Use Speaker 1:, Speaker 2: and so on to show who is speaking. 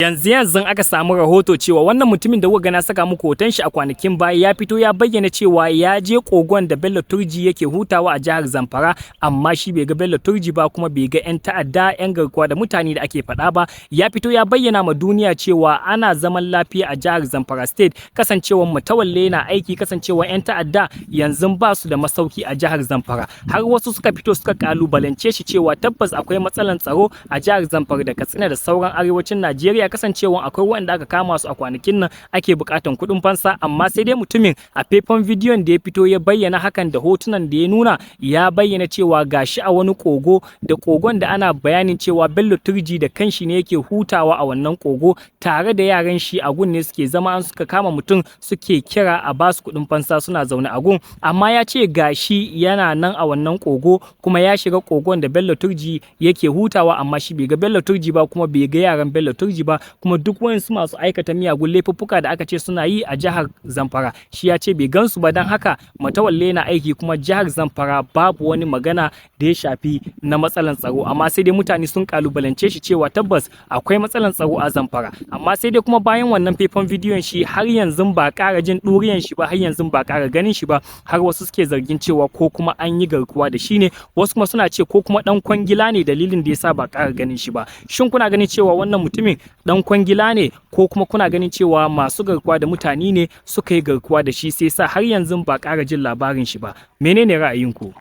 Speaker 1: Yanzu yanzu aka samu rahoto cewa wannan mutumin da kuka ga na saka muku hoton shi a kwanakin baya ya fito ya bayyana cewa ya je kogon da Bello Turji yake hutawa a jihar Zamfara, amma shi bai ga Bello Turji ba kuma bai ga 'yan ta'adda 'yan garkuwa da mutane da ake faɗa ba. Ya fito ya bayyana ma duniya cewa ana zaman lafiya a jihar Zamfara State, kasancewar Matawalle na aiki, kasancewar 'yan ta'adda yanzu ba su da masauki a jihar Zamfara. Har wasu suka fito suka kalubalance shi cewa tabbas akwai matsalan tsaro a jihar Zamfara da Katsina da sauran arewacin Najeriya, kasancewa akwai wanda aka kama su a kwanakin nan ake bukatan kuɗin fansa. Amma sai dai mutumin a faifan bidiyon da ya fito ya bayyana hakan da hotunan da ya nuna, ya bayyana cewa gashi a wani kogo, da kogon da ana bayanin cewa Bello Turji da kanshi ne yake hutawa a wannan kogo tare da yaran shi. A gun ne suke zama, an suka kama mutum suke kira a basu kuɗin fansa, suna zaune a gun. Amma ya ce gashi yana nan a wannan kogo kuma ya shiga kogon da Bello Turji yake hutawa, amma shi bai ga Bello Turji ba kuma bai ga yaran Bello Turji ba, kuma duk wayansu masu aikata miyagun laifuffuka da aka ce suna yi a jihar Zamfara, shi ya ce bai gansu ba. Don haka Matawalle na aiki kuma jihar Zamfara babu wani magana da ya shafi na matsalan tsaro. Amma sai dai mutane sun kalubalance shi cewa tabbas akwai matsalan tsaro a Zamfara. Amma sai dai kuma bayan wannan faifan bidiyon shi, har yanzu ba ƙara jin ɗuriyan shi ba, har yanzu ba ƙara ganin shi ba, har wasu suke zargin cewa ko kuma an yi garkuwa da shi ne, wasu kuma suna ce ko kuma ɗan kwangila ne dalilin da yasa ba ƙara ganin shi ba. Shin kuna ganin cewa wannan mutumin ɗan kwangila ne, ko kuma kuna ganin cewa masu garkuwa da mutane ne suka yi garkuwa da shi sai sa har yanzu ba ƙara jin labarin shi ba? Menene ra'ayinku?